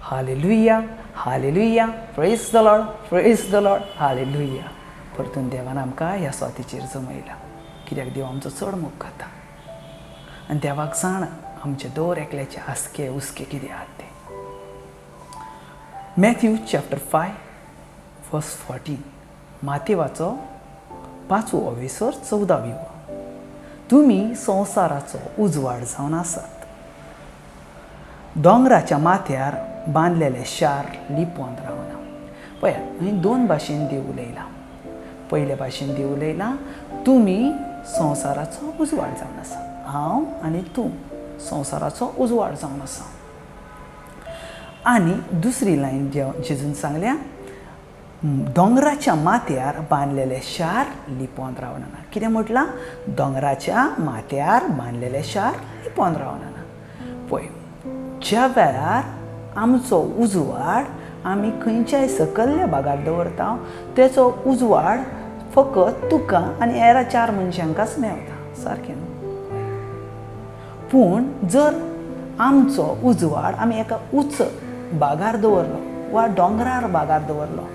Hallelujah, hallelujah, praise the Lord, praise the Lord, hallelujah. परतून देवान आमकां ह्या स्वातीचेर जमयला, कित्याक देव आमचो चड मोग खाता आनी देवाक जाणा आमचे दर एकल्याचे आसके हुस्के कितें आहात ते. मॅथ्यू चॅप्टर 5 वर्स 14, मातेवाचो 5वो अवेसर 14वी वळ. तुमी संवसाराचो उजवाड जावन आसात. दोंगराच्या माथ्यार बांदलेलें शार लिपोवन रावना. पळयात, थंय दोन भाशेन देव उलयला. पयले भाशेन देव उलयला, तुमी संवसाराचो उजवाड जावन आसा. हांव आनी तूं संवसाराचो उजवाड जावन आसा. आनी दुसरी लायन जेजून सांगल्या, दोंगराच्या माथ्यार बांदलेलें शार लिपोवन रावना. कितें म्हटलां? दोंगराच्या माथ्यार बांदलेलें शार लिपोवन रावना. पळय, ज्या वेळार आमचो उजवाड आमी खंयच्याय सकल्ल्या भागार दवरता, तेचो उजवाड फकत तुका आनी हेर 4 मनशांकाच मेवता, सारकें न्हू? पूण जर आमचो उजवाड आमी एका उंच बागार दवरलो वा दोंगरार बागार दवरलो,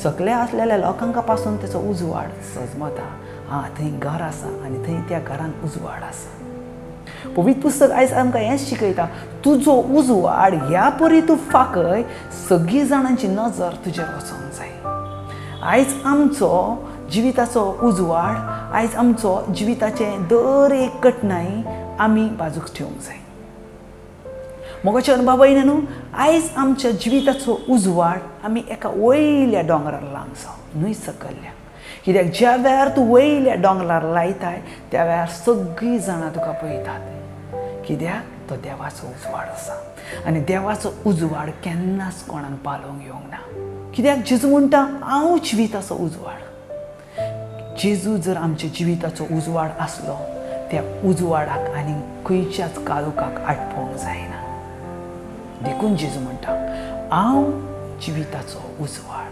सकले आसलेल्या लोकांक पासून तेचो उजवाड सजमता. आं, थंय घर आसा आनी थंय त्या घरान उजवाड आसा. पवित्र पुस्तक आयज आमकां हेंच शिकयता, तुजो उजवाड ह्या परी तूं फांकय, सगळीं जाणांची नजर तुजेर वचोंक जाय. आयज आमचो जिविताचो उजवाड, आयज आमचो जिविताचें दर एक कठिनाई आमी बाजूक ठेवंक जाय. मोगाच्या अणभवान न्हू, आयज आमच्या जिविताचो उजवाड आमी एका वयल्या दोंगरार लावंक जावं, न्हय सकल्ल्या. कित्याक ज्या वेळार तूं वयल्या दोंगरार लायताय त्या वेळार सगळीं जाणां तुका पळयतात, कित्याक तो देवाचो उजवाड आसा आनी देवाचो उजवाड केन्नाच कोणाक पालोवंक येवंक ना. कित्याक जेजू म्हणटा, हांव जिविताचो उजवाड. जेजू जर आमच्या जिविताचो उजवाड आसलो, त्या उजवाडाक आनी खंयच्याच काळोखाक आटपोवंक जायना. देखून जेजू म्हणटा, हांव जिविताचो उजवाड.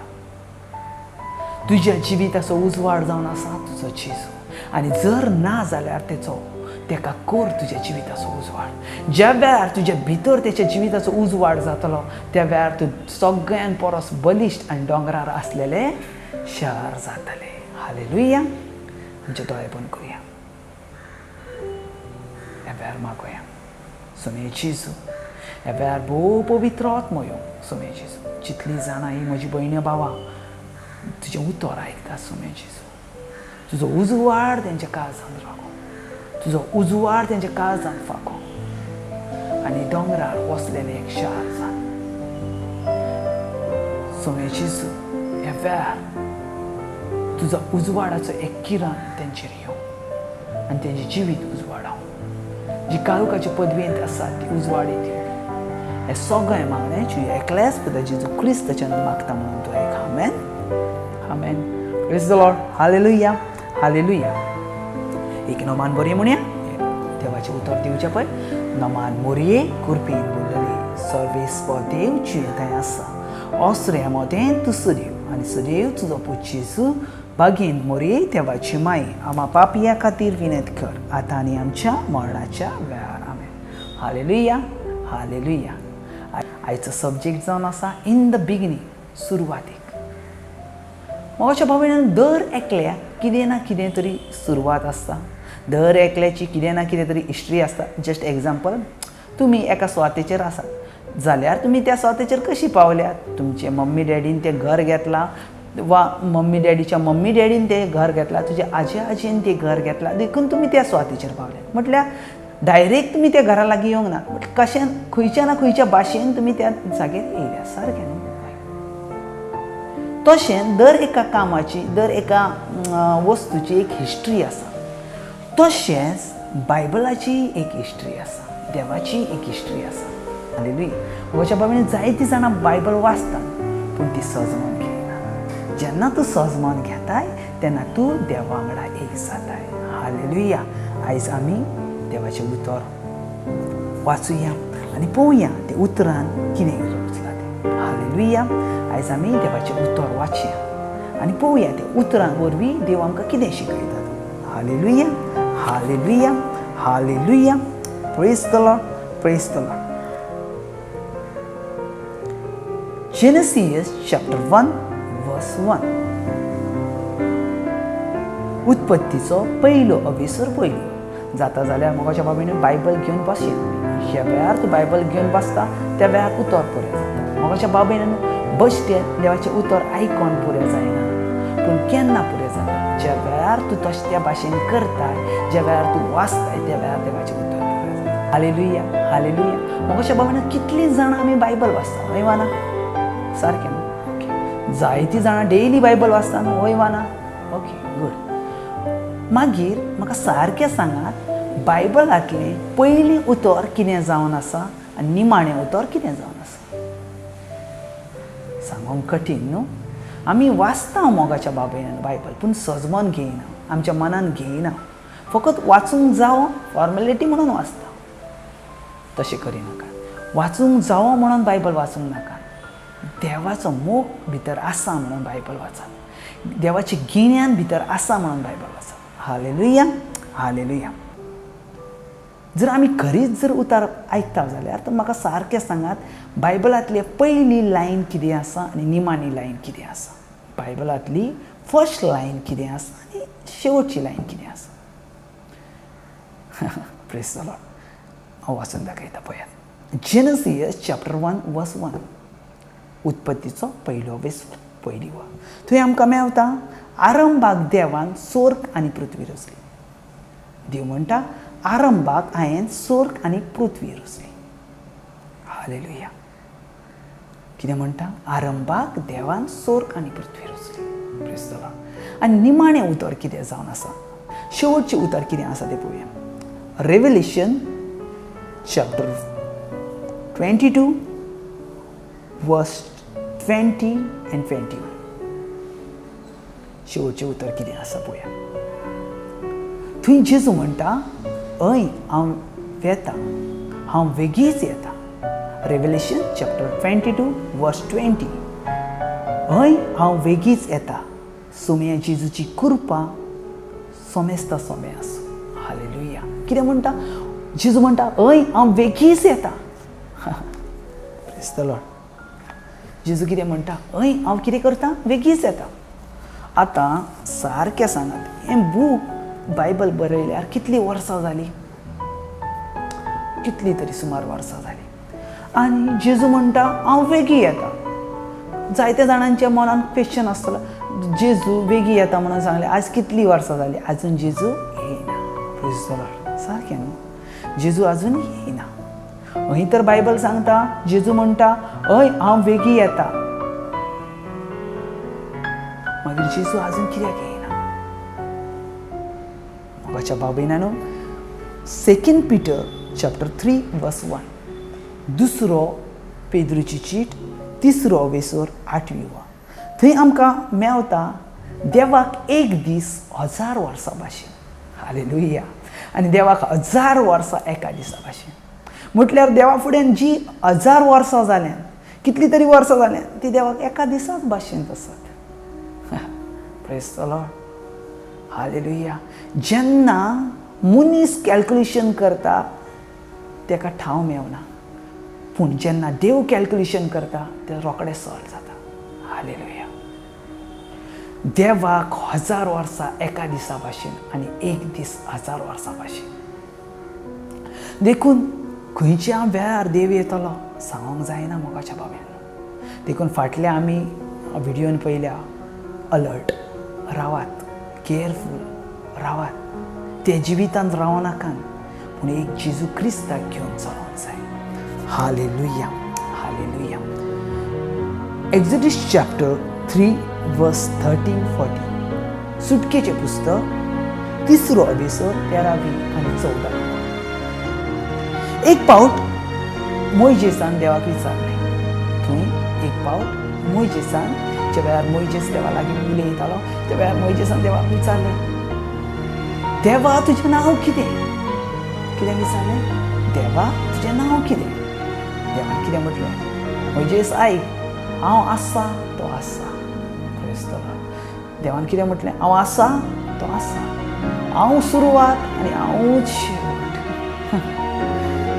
तुज्या जिविताचो उजवाड जावन आसा तुजो जेजू, आनी जर ना जाल्यार तेचो तेका कर तुज्या जिविताचो उजवाड. ज्या वेळार तुज्या भितर तेच्या जिविताचो उजवाड जातलो, त्या वेळार तूं सगळ्यान परस बलिश्ट आनी दोंगरार आसलेले शार जातले. हालेलुया. आमचे दोळे बंद करुया, ह्या वेळार मागोया. सोमे जेजू, ह्या वेळार भोव पवित्र आत्मो येवं. सोमे जेजू, जितली जाणां ही म्हजी भयणी भावा तुजें उतर आयकता, सोमे जेजू तुजो उजवाड तेंच्या काळजांत राखो, तुजो उजवाड तेंच्या काळजांत फांको आनी दोंगरार वसलेलें एक शार जावन. सोमे जेजू, ह्या वेळार तुजो उजवाडाचो एक किरण तेंचेर येवं आनी तेंचें जिवीत उजवाडावं. जी काळोखाचे पदवेंत आसा ती उजवाडीत येवं. हें सगळें मागणें तुज्या एकल्याच पुता जेजू क्रिस्ताच्या नांवान मागता म्हणून तूं एक. आमेन, आमेन. Praise the Lord. Hallelujah, hallelujah. एक नमान बोरये म्हणया, देवाचें उतर दिवचें पळय. नमान मोरये कुरपीन बोललेली, सर्वेस्पर देव तुजें थंय आसा, ओसऱ्या मोदें तूं सदैव आनी सदैव तुजो पूत जेजू बागेंत मोरये देवाची माई, आमा पापया खातीर विनंती कर आतां आनी आमच्या मरणाच्या वेळार. आमेन. Hallelujah, hallelujah. आयचो सब्जेक्ट जावन आसा इन the beginning, सुरवातीक. मोगाच्या भावयणान, दर एकल्याक कितें ना कितें तरी सुरवात आसता, दर एकल्याची कितें ना कितें तरी हिस्ट्री आसता. जस्ट एग्जाम्पल, तुमी एका सुवातेचेर आसात जाल्यार तुमी त्या सुवातेचेर कशी पावल्यात? तुमचे मम्मी डॅडीन तें घर घेतलां वा मम्मी डॅडीच्या मम्मी डॅडीन तें घर घेतलां, तुज्या आजी आजयेन तें घर घेतलां, देखून तुमी त्या सुवातेचेर पावल्यात. म्हटल्यार डायरेक्ट तुमी त्या घरा लागीं येवंक ना, बट कशें खंयच्या ना खंयच्या भाशेन तुमी त्या जाग्यार येयल्या, सारकें न्हू? तशें दर एका कामाची, दर एका वस्तूची एक हिस्ट्री आसा. तशेंच बायबलाची एक हिस्ट्री आसा, देवाची एक हिस्ट्री आसा. हालेलुया. म्हज्या बाबांनी, जायतीं जाणां बायबल वाचतात पूण ती सहजमान घेयना. जेन्ना तूं सहजमान घेताय तेन्ना तूं देवा वांगडा एक जाताय. हालेलुया. आयज आमी देवाचें उतर वाचुया आनी पळोवया ते उतरान कितें रचलां तें. हालेलुया. आयज आमी देवाचें उतर वाचया आनी पळोवया ते उतरां वरवीं देव आमकां कितें शिकयता. Hallelujah, hallelujah, hallelujah. Praise the Lord, praise the Lord. Genesis chapter 1 verse 1. उत्पत्तीचो पयलो अवेसर पयलो जाता जाल्यार मोगाच्या बाबीन बायबल घेवन बसया. ज्या वेळार तूं बायबल घेवन बसता त्या वेळार उतर पुरें जाता. मोगाच्या बाबीन बसते देवाचें उतर आयकोन पुरें जायना, पूण केन्ना पुरें जाता? ज्या वेळार तूं तशें त्या भाशेन करताय, ज्या वेळार तूं वाचताय त्या वेळार देवाचें उतर पुरें जाता. Hallelujah, hallelujah. मोगाच्या बाबीन कितलीं जाणां आमी बायबल वाचता, हय वा ना? सारकें न्हू? ओके, जायतीं जाणां डेली बायबल वाचता न्हू, हय वा ना? Okay, good. मागीर म्हाका सारकें सांगात, बायबलांतलें पयलें उतर कितें जावन आसा आनी निमाणें उतर कितें जावन आसा? सांगूंक कठीण न्हू? आमी वाचता मोगाच्या बाबेन बायबल, पूण सजमन घेयना, आमच्या मनान घेयना, फकत वाचूंक जावो फॉर्मेलिटी म्हणून वाचता. तशें करिनाका. वाचूंक जावो म्हणून बायबल वाचूंक नाका. देवाचो मोग भितर आसा म्हणून बायबल वाचात, देवाचें गिन्यान भितर आसा म्हणून बायबल वाचात. Hallelujah, hallelujah. जर आमी खरीच जर उतार आयकता जाल्यार तर म्हाका सारकें सांगात, बायबलांतली पयली लायन कितें आसा आनी निमाणी लायन कितें आसा? बायबलांतली फर्स्ट लायन कितें आसा आनी शेवटची लायन कितें आसा? Praise the Lord. हांव वाचून दाखयता, पळयात. Genesis chapter 1 verse 1. उत्पत्तीचो पयलो वेस पयली वा. थंय आमकां मेवता, आरंभाक देवान सोर्ग आनी पृथ्वी रचली. देव म्हणटा, आरंभाक हांवें सोर्ग आनी पृथ्वी रचली. हालेलुया. कितें म्हणटा? आरंभाक देवान सोर्ग आनी पृथ्वी रचली. Praise the Lord. आनी निमाणें उतर कितें जावन आसा, शेवटचें उतर कितें आसा तें पळोवया. Revelation chapter 22 verse 20 and 21. शेवटचें उतर कितें आसा पळोवया. थंय जेजू म्हणटा, अय हांव येता, हांव वेगीच येता. रेवलेशन चॅप्टर 22 वर्स 20. अय हांव वेगीच येता. सोम्या जेजूची कृपा सोमेस्ता सोमे आसूं. हालेलुया. कितें म्हणटा जेजू? म्हणटा, अय हांव वेगीच येता. Praise the Lord. जेजू कितें म्हणटा? अय हांव कितें करता? वेगीच येता. आतां सारकें सांगात, हें बूक बायबल बरयल्यार कितलीं वर्सां जालीं? कितलीं तरी सुमार वर्सां जालीं. आनी जेजू म्हणटा हांव वेगीं येता. जायत्या जाणांच्या मनान क्वेश्चन आसतलो, जेजू वेगीं येता म्हणून सांगलें, आज कितलीं वर्सां जालीं, आजून जेजू येयना. Praise the Lord. सारकें न्हू? जेजू आजून येयना. हय तर बायबल सांगता, जेजू म्हणटा हय हांव वेगीं येता. मागीर जेजू आजून कित्याक येयना? मोगाच्या भाव भयणांनो, 2 Peter chapter 3 verse 1, दुसरो पेद्रूची चीट, तिसरो वेसर 8वी वा, थंय आमकां मेवता देवाक एक दीस 1000 वर्सां भाशेन. हालेलुया. आनी देवाक 1000 वर्सां एका दिसा भाशेन. म्हटल्यार देवा फुड्यान जी 1000 वर्सां जाल्यान, कितली तरी वर्सां जाल्यान, ती देवाक एका दिसाच भाशेन आसात. Praise the Lord. Hallelujah. जेन्ना मनीस कॅल्कुलेशन करता तेका ठाव मेवना, पूण जेन्ना देव कॅल्कुलेशन करता ते रोखडें सॉल्व जाता. हालेलुया. देवाक 1000 वर्सां एका दिसा भाशेन आनी एक दीस 1000 वर्सां भाशेन. देखून खंयच्या वेळार देव येतलो सांगूंक जायना मोगाच्या बाब्यान. देखून फाटल्या आमी व्हिडियोन पळयल्या, अलर्ट रावात, केअरफूल रावात, ते जिवितांत रावनाकान, पूण एक जेजू क्रिस्ताक घेवन चलोवंक जाय. Hallelujah, hallelujah. Exodus chapter 3 verse 13 14, सुटकेचें पुस्तक तिसरो अभिसर 13वी आनी 14वी. एक पावट मोयजेसान देवाक विचारलें. थंय एक पावट मोयजेसान, ज्या वेळार मोयजेस देवा लागीं उलयतालो त्या वेळार मोयजेसान देवाक विचारलें, देवा तुजें नांव कितें? कितें विचारलें? देवा तुजें नांव कितें? देवान कितें म्हटलें? मोयजेस आयक, हांव आसा तो आसा. देवान कितें म्हटलें? हांव आसा तो आसा, हांव सुरवात आनी हांवूच शेवट.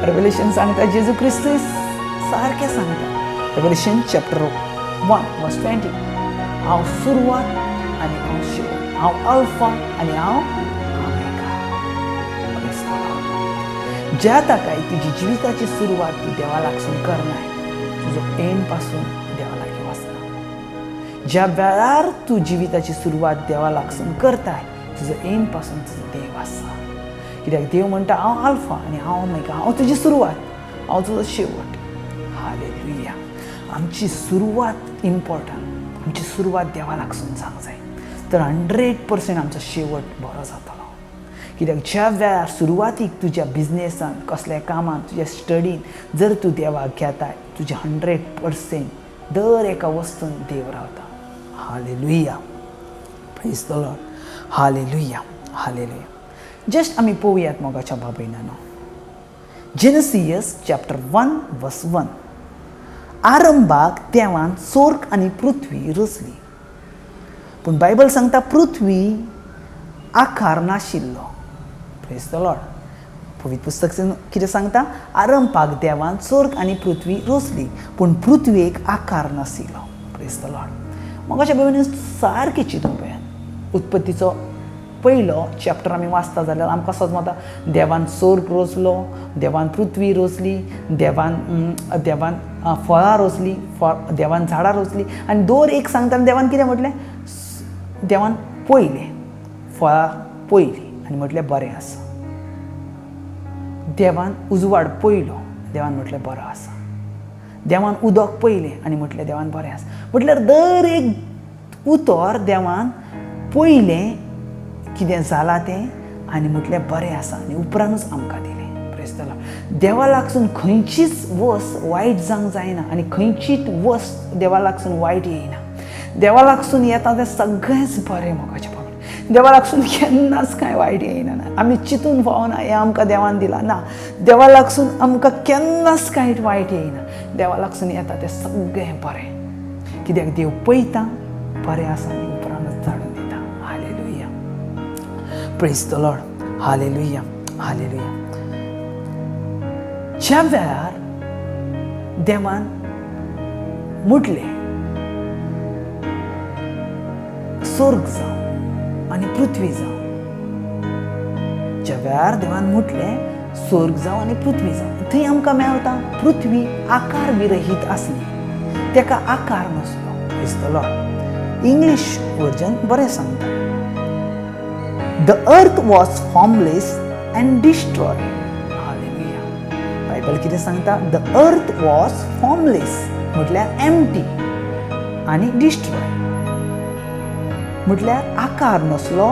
रेवलेशन सांगता, जेजू क्रिस्तूय सारकें सांगता, Revelation chapter 1 verse 20. हांव सुरवात आनी हांव शेवट, हांव अल्फा आनी हांव ओमेगा. ज्या ताकाय तुजी जिविताची सुरवात तूं देवा लागसून करनाय, तुजो एंड पासून देवा लागीं वचना. ज्या वेळार तूं जिविताची सुरवात देवा लागसून करताय, तुजो एंड पासून तुजो देव आसा. कित्याक देव म्हणटा हांव अल्फा आनी हांव ओमेगा, हांव तुजी सुरवात, हांव तुजो शेवट. हालेलुया. आमची सुरवात इम्पॉर्टंट, आमची सुरवात देवा लागसून जावंक जाय, तर 100% आमचो शेवट बरो जातलो. कित्याक ज्या वेळार सुरवातीक तुज्या बिजनेसान, कसल्या कामान, तुज्या स्टडीन जर तूं देवाक घेताय, तुज्या 100% दर एका वस्तून देव रावता. Hallelujah. Praise the Lord. Hallelujah. Hallelujah. Just आमी पळोवयात मोगाच्या बाबयनानो, जेनेसिस चॅप्टर 1 वर्स 1. आरंभाक देवान स्वर्ग आनी पृथ्वी रचली, पूण बायबल सांगता पृथ्वी आकार नाशिल्लो. Praise the Lord. पवित्र पुस्तक कितें सांगता? आरंभाक देवान स्वर्ग आनी पृथ्वी रचली, पूण पृथ्वेक आकार नाशिल्लो. Praise the Lord. मोगाच्या भयणीन सारकें चिंतून पळयात, उत्पत्तीचो पयलो चॅप्टर आमी वाचता जाल्यार आमकां समजता देवान स्वर्ग रचलो, देवान पृथ्वी रचली, देवान देवान फळां रचली, देवान झाडां रचली. आनी दर एक सांगता देवान कितें म्हटलें? देवान पयलें फळां पयलीं आनी म्हटलें बरें आसा. देवान उजवाड पयलो, देवान म्हटलें बरो आसा. देवान उदक पयलें आनी म्हटलें देवान बरें आसा. म्हटल्यार दर एक उतर देवान पयलें कितें जालां तें आनी म्हटलें बरें आसा आनी उपरांतूच आमकां दिलें. Praise the Lord. देवा लागसून खंयचीच वस्त वायट जावंक जायना आनी खंयचीच वस्त देवा लागसून वायट येयना. देवा लागसून येता तें सगळेंच बरें. मोगाचें बाबा, देवा लागसून केन्नाच कांय वायट येयना. ना आमी चिंतून फावना हें आमकां देवान दिलां ना. देवा लागसून आमकां केन्नाच कांय वायट येयना. देवा लागसून येता तें सगळें बरें, कित्याक देव पळयता बरें आसा आनी उपरांतच धाडून दिता. Hallelujah. Praise the Lord. Hallelujah. Hallelujah. ज्या वेळार देवान म्हटलें स्वर्ग जावं आनी पृथ्वी जावं, ज्या वेळार देवान म्हटलें स्वर्ग जावं आनी पृथ्वी जावं, थंय आमकां मेळटा पृथ्वी आकार विरहीत आसली, ताका आकार नासलो. Praise the Lord. English version बरें सांगता, the earth was formless and destroyed. Hallelujah. Bible कितें सांगता? The earth was formless म्हटल्यार एम्प्टी आनी डिस्ट्रॉय म्हटल्यार आकार नासलो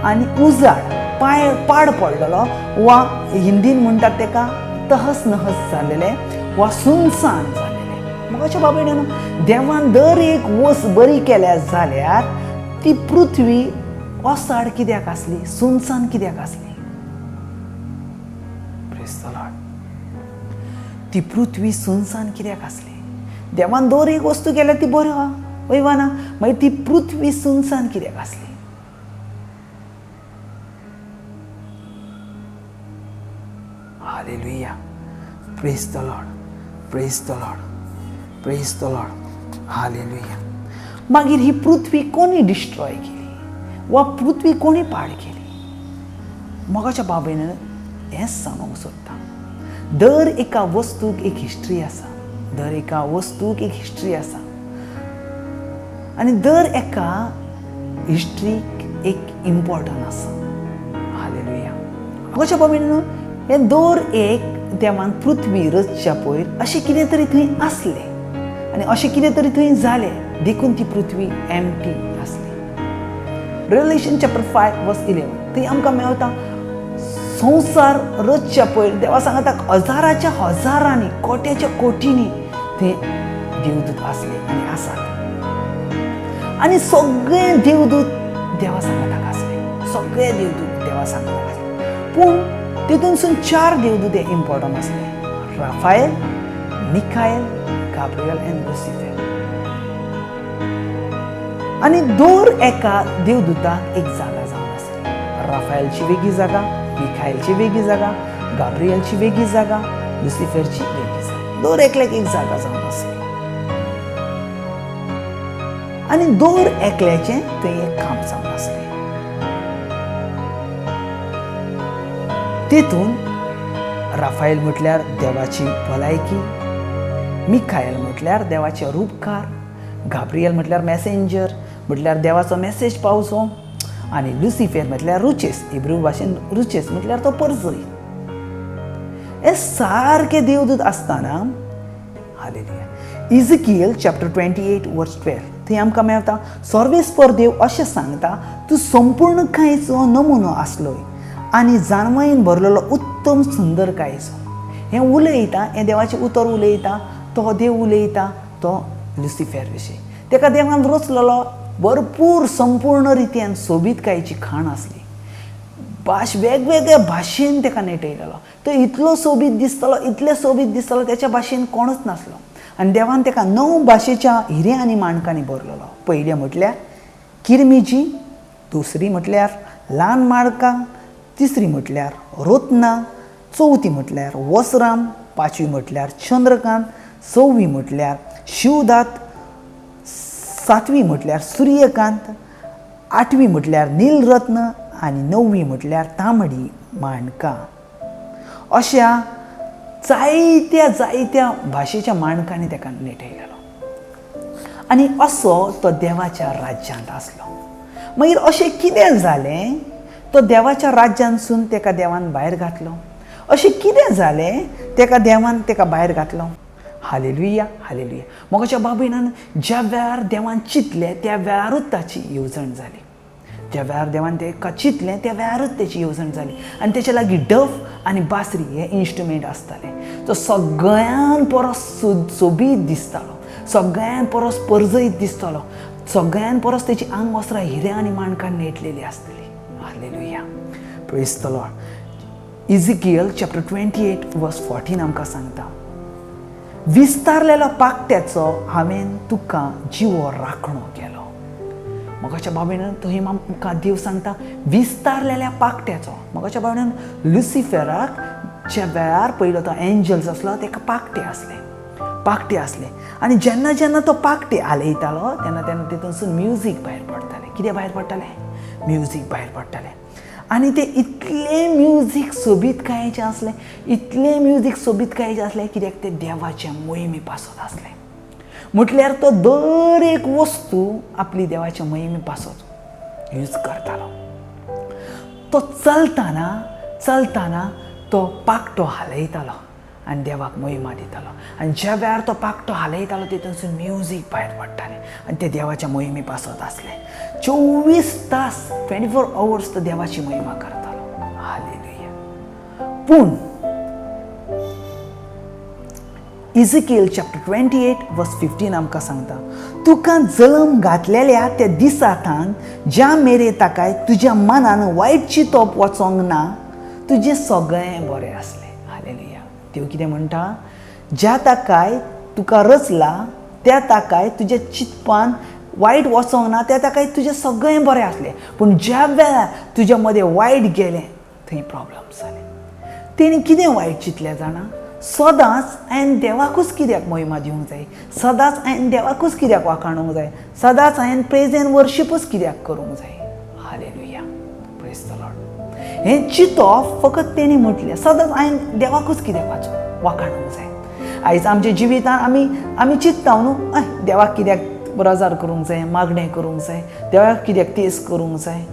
आनी उजाड, पाय पाड पडलेलो, वा हिंदीन म्हणटात तेका तहस नहस जालेलें वा सुनसान जालेलें. मोगाच्या बाबतीन देवान दर एक वस्त बरी केल्या जाल्यार ती पृथ्वी ओसाड कित्याक आसली, सुनसान कित्याक आसली? Praise the Lord. ती पृथ्वी सुनसान कित्याक आसली? देवान दर एक वस्तू केल्या ती बरी आहा, वय वा ना? मागीर ती पृथ्वी सुनसान कित्याक आसली? Hallelujah. Praise the Lord. Praise the Lord. Praise the Lord. Hallelujah. मागीर ही पृथ्वी कोणी डिस्ट्रॉय केली वा पृथ्वी कोणी पाड केली? मोगाच्या बाबेन हेंच सांगूंक सोदता, दर एका वस्तूक एक हिस्ट्री आसा, दर एका वस्तूक एक हिस्ट्री आसा आनी दर एका हिस्ट्रीक एक इम्पॉर्टंट आसा. हालेलुया. मोगाच्या बाबेन हें दर एक देवान पृथ्वी रचच्या पयर अशें कितें तरी थंय आसलें आनी अशें कितें तरी थंय जालें, देखून ती पृथ्वी एम्प्टी आसली. रेवलेशन चॅप्टर 5 वर्स 11 थंय आमकां मेळटा संवसार रचच्या पयर देवा सांगता हजाराच्या हजारांनी, कोट्याच्या कोटींनी थंय देवदूत आसले आनी आसात आनी सगळे देवदूत देवा सांगाताक आसले, सगळे देवदूत देवा सांगाताक आसले. पूण तितूनसून 4 देवदूत हे इम्पॉर्टंट आसले, Raphael, Michael, Gabriel and Lucifer. आनी दर एका देवदूताक एक जागा जावन आसली. राफायलची वेगळी जागा, मिखायलची वेगळी जागा, गाब्रियलची वेगळी जागा, लुसिफरची वेगळी जागा, दर एकल्याक एक जागा जावन आसली. आनी दर एकल्याचें थंय एक काम जावन आसलें. तेतून राफायल म्हटल्यार देवाची भलायकी, मिखायल म्हटल्यार देवाचे रुपकार, गाब्रियल म्हटल्यार मॅसेंजर म्हटल्यार देवाचो मॅसेज पावचो, आनी लुसिफेर म्हटल्यार रुचेस, हिब्रू भाशेन रुचेस म्हटल्यार तो परजय. हे सारके देवदूत आसतना हालेलुया. इजिकियल चॅप्टर 28 वर्स 12 थंय आमकां मेळटा, सर्वेस्पर देव अशें सांगता, तूं संपूर्ण कायचो नमुनो आसलोय आनी जानवायेन भरलेलो उत्तम सुंदरकायेचो. हें उलयता, हें देवाचें उतर उलयता, तो देव उलयता तो लुसिफेर विशीं. ताका देवान रचलेलो भरपूर संपूर्ण रितीन सोबीतकायेची खाण आसली, भाश वेगवेगळ्या भाशेन ताका नेटयलेलो. तो इतलो सोबीत दिसतलो, इतले सोबीत दिसतलो, त्याच्या भाशेन कोणूच नासलो. आनी देवान ताका 9 भाशेच्या हिरे आनी माणकांनी भरलेलो. पयलें म्हटल्यार किरमिजी, दुसरी म्हटल्यार ल्हान माणकां, तिसरी म्हटल्यार रत्नां, चवथी म्हटल्यार वसराम, पांचवी म्हटल्यार चंद्रकांत, सवी म्हटल्यार शिवदात, सातवी म्हटल्यार सूर्यकांत, आठवी म्हटल्यार नीलरत्न आनी णववी म्हटल्यार तांबडी माणकां. अशा जायत्या जायत्या भाशेच्या माणकांनी ताका नेटयलेलो आनी असो तो देवाच्या राज्यांत आसलो. मागीर अशें कितें जालें, तो देवाच्या राज्यांतसून ताका देवान भायर घातलो. अशें कितें जालें, ताका देवान ताका भायर घातलो. Hallelujah, hallelujah. मोगाच्या बाबीन ज्या वेळार देवान चिंतलें त्या वेळारूच ताची येवजण जाली. ज्या वेळार देवान ताका चिंतलें त्या वेळारूच ताची येवजण जाली. आनी तेच्या लागीं डफ आनी बासरी हे इन्स्ट्रुमेंट आसताले. तो सगळ्यान परस सोबीत दिसतालो, सगळ्यान परस परजयत दिसतालो, सगळ्यान परस तेची आंग वस्त्रां हिऱ्या आनी माणकान नेटलेली आसतली. Hallelujah, praise the Lord. Ezekiel chapter 28 verse 14 आमकां सांगता, विस्तारलेलो पाकट्याचो हांवें तुका जिवो राखणो केलो. मोगाच्या बाबेन थंय आमकां देव सांगता विस्तारलेल्या पाकट्याचो. मोगाच्या बाबेन लुसिफेराक ज्या वेळार पयलो तो एंजल्स आसलो ताका पाकटे आसले, पाकटे आसले. आनी जेन्ना जेन्ना तो पाकटे हालयतालो तेन्ना तेन्ना तितूनसून म्युजीक भायर पडटालें. कितें भायर पडटालें? म्युजीक भायर पडटालें. आनी तें इतलें म्युजीक सोबीतकायेचें आसलें, इतलें म्युजीक सोबीतकायेचें आसलें, कित्याक तें देवाच्या मोहिमे पासत आसलें. म्हटल्यार तो दर एक वस्तू आपली देवाच्या मोहिमे पासत यूज करतालो. तो चलतना चलतना तो पाकटो हालयतालो आनी देवाक मोहिमा दितालो. आनी ज्या वेळार तो पाकटो हालयतालो तितूनसून म्युजीक भायर पडटालें आनी ते देवाच्या मोहिमे पासत आसलें. 24 तास 24 अवर्स तो देवाची महिमा करतालो. हालेलुया. पूण इजिकियल चॅप्टर 28 वर्स 15 आमकां सांगता, तुका जल्म घातलेल्या त्या दिसांत ज्या मेरे ताकाय तुज्या मनान वायट चिंतप वचोंक ना, तुजें सगळें बरें आसलें. हालेलुया. देव कितें म्हणटा, ज्या ताकाय तुका रचला त्या ताकाय तुज्या चिंतपान वायट वचोंक ना, त्या ताकाय तुजें सगळें बरें आसलें. पूण ज्या वेळार तुज्या मदें वायट गेलें थंय प्रॉब्लम जालें. तेणी कितें वायट चिंतलें जाणा, सदांच हांवें देवाकूच कित्याक मोहिमा दिवंक जाय, सदांच हांवें देवाकूच कित्याक वाखाणूंक जाय, सदांच हांवें प्रेज एंड वर्शीपूच कित्याक करूंक जाय. Hallelujah, praise the Lord. हें चिंतप फकत तेणी म्हटलें, सदांच हांवें देवाकूच कित्याक वाखाणूंक जाय. आयज आमच्या जिवितांत आमी आमी चिंतता न्हू, देवाक कित्याक रजार करूंक जाय, मागणें करूंक जाय, देवाक कित्याक तेज करूंक जाय,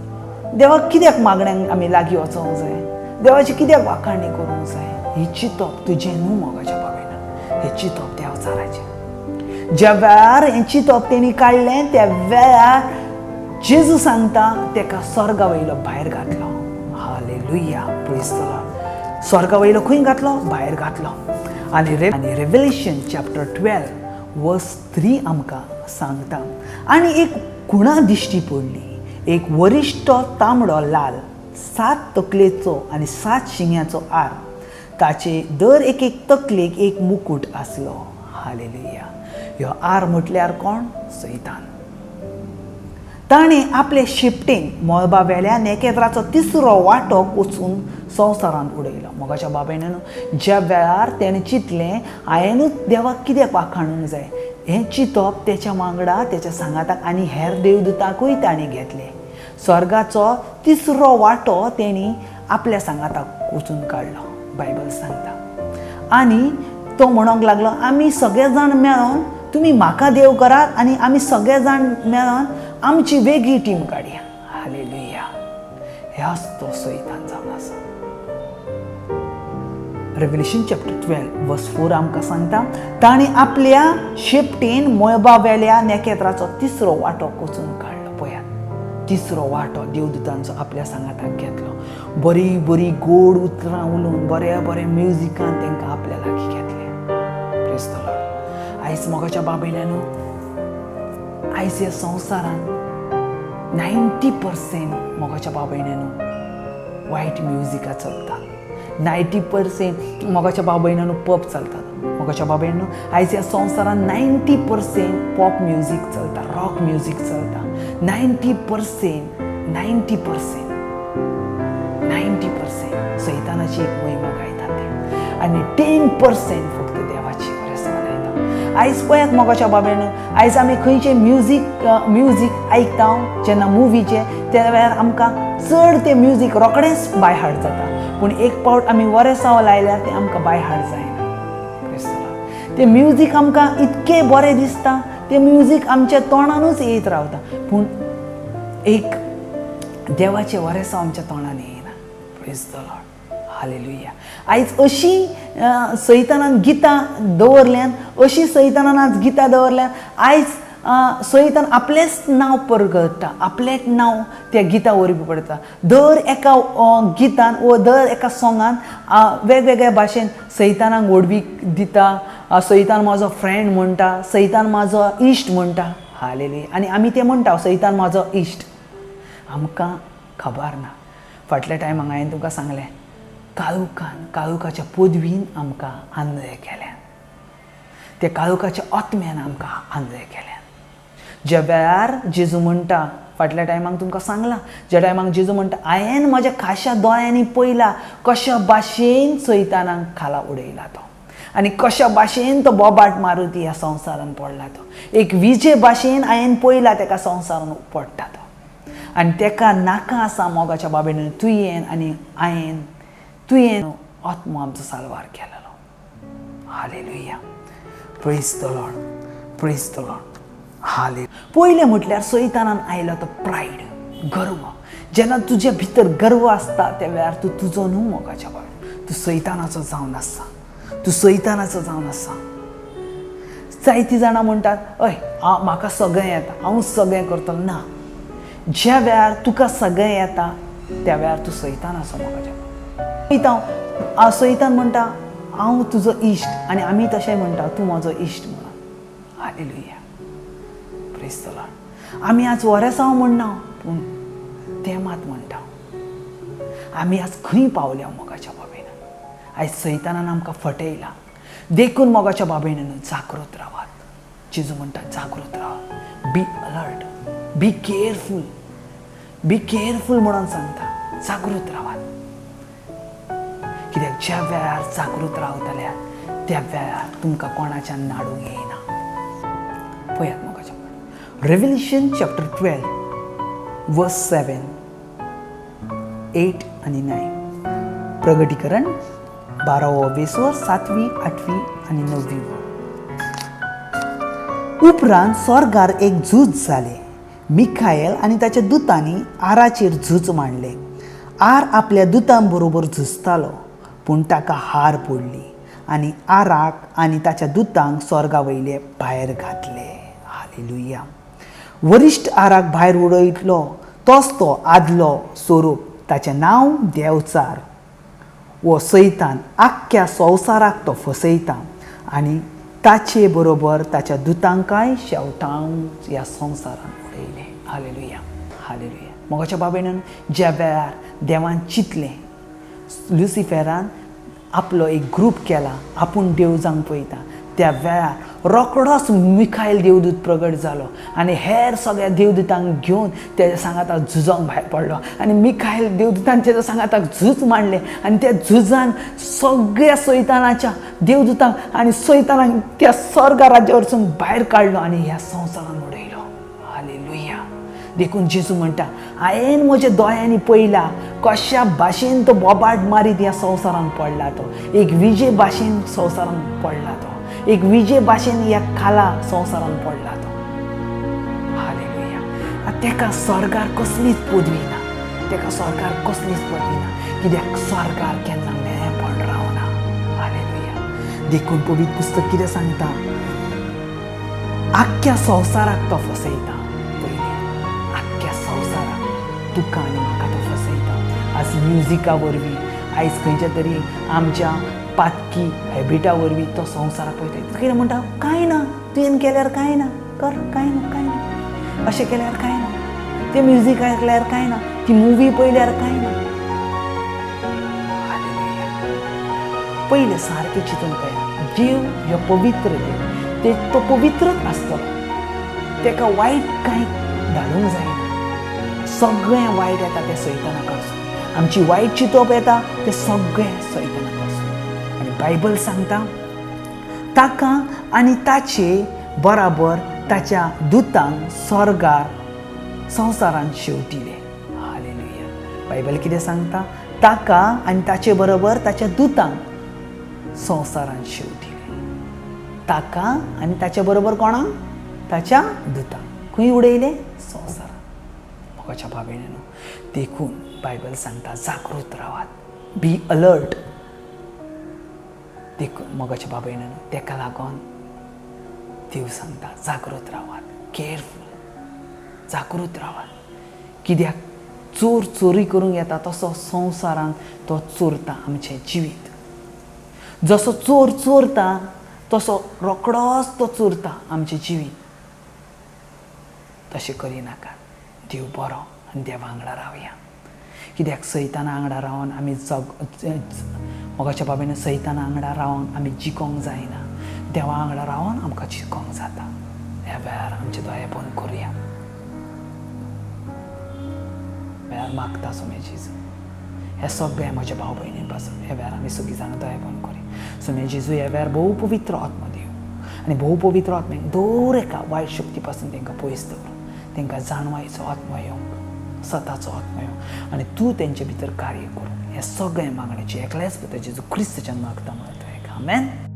देवाक कित्याक मागण्यांक आमी लागीं वचोंक जाय, देवाची कित्याक वाखाणी करूंक जाय. ही चिंतप तुजें न्हू मोगाच्या बाबेन, हें चिंतप देवचाराचें. ज्या वेळार हें चिंतप तेणी काडलें त्या वेळार जेजू सांगता तेका स्वर्गा वयलो भायर घातलो. Hallelujah, praise the Lord. स्वर्गा वयलो खंय घातलो? भायर घातलो. आनी रेवलेशन चॅप्टर 12 वर्स 3 आमकां सांगता, आनी एक खुणा दिश्टी पडली, एक वरिश्ठ तांबडो लाल, 7 तकलेचो आनी 7 शिंग्याचो आर, ताचे दर एक एक तकलेक एक मुकूट आसलो. हालेलुया. ह्यो आर म्हटल्यार कोण? सैतान. ताणें आपले शिपटेन मळबा वेल्या नेकेत्राचो तिसरो वांटो कोचून संवसारांत उडयलो. मोगाच्या बाबायन ज्या वेळार तेणें चिंतलें हांवेनूच देवाक कित्याक वाखाणूंक जाय, हें चिंतप तेच्या वांगडा तेच्या सांगाताक आनी हेर देवदूताकूय ताणें घेतले. स्वर्गाचो तिसरो वांटो तेणी आपल्या सांगाताक वचून काडलो, बायबल सांगता. आनी तो म्हणूंक लागलो, आमी सगळे जाण मेळोन तुमी म्हाका देव करात आनी आमी सगळे जाण मेळोन आमची वेगळी टीम काडया. हालेलुया. ह्याच तो सैतान जावन आसा. रेवलेशन चॅप्टर 12 वर्स 4 आमकां सांगता, ताणें आपल्या शेपटेन मळबा वेल्या नेकेत्राचो तिसरो वांटो कोचून काडलो. पळयात, तिसरो वांटो देवदूतांचो आपल्या सांगाताक घेतलो. बरी बरी गोड उतरां उलोवन बऱ्या बऱ्या म्युजिकान तांकां आपल्या लागीं घेतलें. Praise the Lord. आयज मोगाच्या बाबयल्यानू, आयज ह्या संवसारान 90% मोगाच्या बाबयल्यानू वायट म्युजिकां चलता. 90% मोगाच्या बाबयल्यानू पॉप चलतात. मोगाच्या बाबयल्यानू आयज ह्या संवसारान 90% पॉप म्युजीक चलता, रॉक म्युजीक चलता. 90% 90% 90% सैतानाची एक महिमा गायतात ते, आनी 10% फक्त देवाची वरेसां गायता. आयज पळयात मोगाच्या बाबेन, आयज आमी खंयचे म्युजीक आयकता जेन्ना मुवीचे, त्या वेळार आमकां चड तें म्युजीक रोखडेंच बाय हार्ट जाता. पूण एक पावट आमी वरेसांव लायल्यार तें आमकां बाय हार्ट जायना. तें म्युजीक आमकां इतकें बरें दिसता, तें म्युजीक आमच्या तोंडानूच येयत रावता, पूण एक देवाचें वरेसांव आमच्या तोंडान येयना. Praise the Lord. Hallelujah. आयज अशी सैतानान गितां दवरल्यान, अशी सैतानान आज गितां दवरल्यान, आयज सैतान आपलेंच नांव परगळटा, आपलेंच नांव त्या गितां वरवीं पडटा. दर एका गितान वो दर एका सोंगान वेगवेगळ्या भाशेन सैतानाक व्हडवीक दिता. सैतान म्हाजो फ्रेंड म्हणटा, सैतान म्हाजो इश्ट म्हणटा. हालेलुया. आनी आमी तें म्हणटा, सैतान म्हाजो इश्ट. आमकां खबर ना. फाटल्या टायमाक हांवें तुमकां सांगलें, काळुखान, काळुखाच्या पदवीन आमकां आंधळे केल्यान, त्या काळुखाच्या आत्म्यान आमकां आंधळे केल्यान. ज्या वेळार जेजू म्हणटा, फाटल्या टायमाक तुमकां सांगलां, ज्या टायमाक जेजू म्हणटा, हांवें म्हज्या खाशा दोळ्यांनी पळयला कशा भाशेन सैतानाक खाला उडयला तो, आनी कशा भाशेन तो बोबाट मारुती ह्या संवसारान पडला तो. एक विजे भाशेन हांवें पळयला तेका संवसारान पडटा तो, आनी तेका नाका आसा मोगाच्या बाबेन तुयेन आनी हांवें तुयेन आत्मो आमचो साल्वार केलेलो. Hallelujah. Praise the Lord. Praise the Lord. हाले. पयलें म्हटल्यार सैतानान आयलो तो प्रायड, गर्व. जेन्ना तुजे भितर गर्व आसता त्या वेळार तूं तुजो न्हू मोगाच्या बाबेन, तूं सैतानाचो जावन आसा, तूं सैतानाचो जावन आसा. जायतीं जाणां म्हणटात, हय म्हाका सगळें येता, हांव सगळें करतलो. ना, ज्या वेळार तुका सगळें येता त्या वेळार तूं सैतानाचो मोगाच्या बाबेन. सैतान म्हणटा हांव तुजो इश्ट, आनी आमी तशें म्हणटा तूं म्हजो इश्ट म्हणून. हालेलुया. Praise the Lord. आमी आज वरेसांव म्हणना, पूण तें मात म्हणटा. आमी आज खंय पावल्या मोगाच्या बाबेन? आयज सैतानान आमकां फटयला. देखून मोगाच्या बाबेन जागृत रावात. जेजू म्हणटा जागृत रावात. Be alert, be careful, be careful म्हणून सांगता. जागृत रावात, कित्याक ज्या वेळार जागृत रावतल्या त्या वेळार तुमकां कोणाच्यान नाडूंक येयना. पळयात मोगाच्या रेवलेशन चॅप्टर 12 वर्स 7, 8 आनी 9. प्रगटीकरण 12वो वेसवर 7वी, 8वी आनी 9वी वर. उपरांत स्वर्गार एक झूज जालें. मिखायल आनी ताच्या दुतांनी आराचेर झूज मांडलें. आर आपल्या दुतां बरोबर झुजतालो, पूण ताका हार पडली आनी आराक आनी ताच्या दुतांक स्वर्गा वयले भायर घातले. हालेलुया. वरिश्ठ आराक भायर उडयतलो तोच तो आदलो स्वरूप, ताचें नांव देवचार वो सैतान. आख्ख्या संवसाराक तो फसयता आनी ताचे बरोबर ताच्या दुतांकाय शेवटावन ह्या संवसारान उडयलें. हालेलुया. हालेलुया. मोगाच्या बाबेन, ज्या वेळार देवान चिंतलें, लुसिफेरान आपलो एक ग्रूप केला, आपूण देव जावंक पळयता, त्या वेळार रोकडोच मिखायल देवदूत प्रगट जालो आनी हेर सगळ्या देवदूतांक घेवन तेज्या सांगाताक झुजोंक भायर पडलो आनी मिखायल देवदूतान तेज्या सांगाताक झूज मांडलें आनी त्या झुजान सगळ्या सैतानाच्या देवदूतांक आनी सैतानाक त्या स्वर्गा राज्या वरसून भायर काडलो आनी ह्या संवसारान उडयलो. हालेलुया. देखून जेजू म्हणटा, हांवें म्हज्या दोळ्यांनी पळयला कशा भाशेन तो बोबाट मारीत ह्या संवसारान पडला तो, एक विजे भाशेन संवसारान पडला तो, एक विजे भाशेन ह्या खाला संवसारान पडला तो. हालेलुया. तेका स्वर्गार कसलीच पदवी ना, तेका स्वर्गार कसलीच पदवी ना, कित्याक स्वर्गार केन्ना मेळपण रावना. हालेलुया. देखून पवित्र पुस्तक कितें सांगता, आख्ख्या संवसाराक तो फसयता. पयलीं आख्ख्या संवसाराक तुका आनी म्हाका तो फसयता. आज म्युजिका वरवीं, आयज खंयच्या तरी आमच्या पातकी हॅबिटा वरवीं तो संवसाराक पळयता. कितें म्हणटा, कांय ना, तुवें केल्यार कांय ना, कर, कांय ना, कांय ना, अशें केल्यार कांय ना, तें म्युजीक आयकल्यार कांय ना, ती मुवी पळयल्यार कांय ना. हालेलुया. पयलें सारकें चिंतून पळया, देव हो पवित्र देव, ते तो पवित्रच आसतलो, तेका वायट कांय धाडूंक जायना. सगळें वायट येता तें सैताना कडसून, आमची वायट चिंतप येता तें सगळें सैताना कडसून. आनी बायबल सांगता ताका आनी ताचे बराबर ताच्या दुतांक स्वर्गार संवसारान शेवटिले. हालेलुया. बायबल कितें सांगता, ताका आनी ताचे बरोबर ताच्या दुतांक संवसारान शेवटिले. ताका आनी ताचे बरोबर कोणाक, ताच्या दुतांक खंय उडयले, संवसारान. मोगाच्या भाव-भयणीनो, देखून बायबल सांगता जागृत रावात, बी अलर्ट. देखून मोगाच्या भाव-भयणीनो, तेका लागून देव सांगता जागृत रावात, केअरफूल, जागृत रावात. कित्याक चोर चोरी करूंक येता तसो संवसारान तो चोरता आमचें जिवीत. जसो चोर चोरता तसो रोकडोच तो चोरता आमचें जिवीत. तशें करिनाका. देव बरो आनी देवा वांगडा रावया. कित्याक सैताना वांगडा रावन आमी जग, मोगाच्या बाबेन, सैताना वांगडा रावन आमी जिकोंक जायना, देवा वांगडा रावन आमकां जिकोंक जाता. ह्या वेळार आमचे दोळे बंद करुया. वेळार मागता सोमे जेजू, हे सगळें म्हज्या भाव भयणी पासून. ह्या वेळार आमी सगळीं जाणां दोळे बंद करुया. सोमे जेजू, ह्या वेळार भोव पवित्र आत्मो देव आनी भोव पवित्र आत्म्याक दर एका वायट शक्ती पासून तांकां पयस दवर. तांकां जाणवायचो आत्मो येवंक, सताचो आत्मो येवंक आनी तूं तेंचे भितर कार्य करूं. हें सगळें मागण्याचें एकल्याच पुता जेजू क्रिस्ताच्यान मागता म्हणटा. आमेन.